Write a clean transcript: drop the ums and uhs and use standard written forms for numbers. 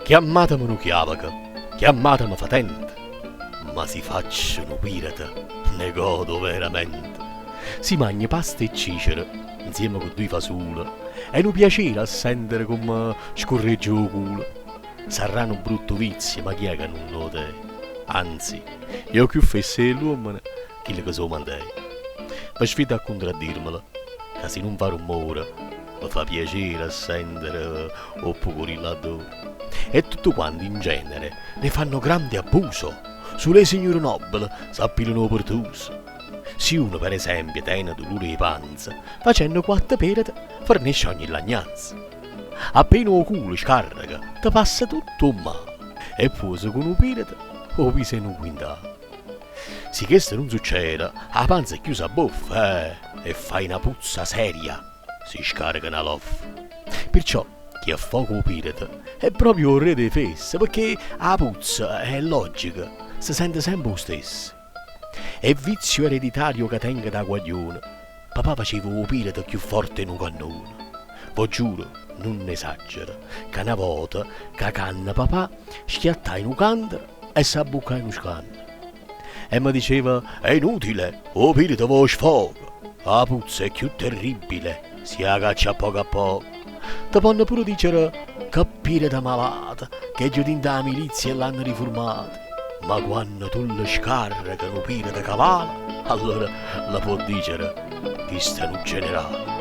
Chiammateme nu chiaveco, chiammateme fetente, ma si faccio nu pirete ne godo overamente. Si magno pasta e cicere 'nzieme cu duje fasule, è nu piacere a sentere comme scurreggia 'o culo. Sarrà nu brutto vizio, ma chi è ca nun 'o tene? Anzi, è 'o cchiù fesso 'e ll'uommene chillo ca s' 'o mantene. Ve sfido a cuntraddirmelo, ca si nun fa rummore, ve fa piacere a sentere 'o ppucurillo addore. E tutte quante in genere ne fanno grande abuso, sulo 'e signure nobbele s'appilano 'o pertuso. Si uno per esempio tene dulure 'e panza, facenno quatte perete fernesce ogni lagnanza. Appena 'o culo scarreca te passa tutto 'o mmale e puose cu nu pirete 'o piso 'e nu quintale. Si chesto nun succede, 'a panza cchiù s'abboffa, eh, e fai na puzza seria si scarreca na loffa. Pirciò chi affoca 'o pirete è proprio 'o rre d' 'e fesse pecché 'a puzza, è logica, se sente sempe 'o stesso. È vizio ereditario ca tengo da guaglione, papà faceva 'o pirete cchiù forte 'e nu cannone. V'o giuro, nun esagero, ca na vota ca canna papà schiattai nu cantero e s'abbuccai nu scanno. E me diceva, è inutile, 'o pirete vo' 'o sfogo, 'a puzza è cchiù terribile si 'a caccia a poco a poco. Te ponno pure dicere che pirete malato, ch'è gghiuto dint' 'a milizia e l'hanno rifurmato, ma quanno tu le scarreche nu pirete ca vale, allora le può dicere, chisto è nu generale.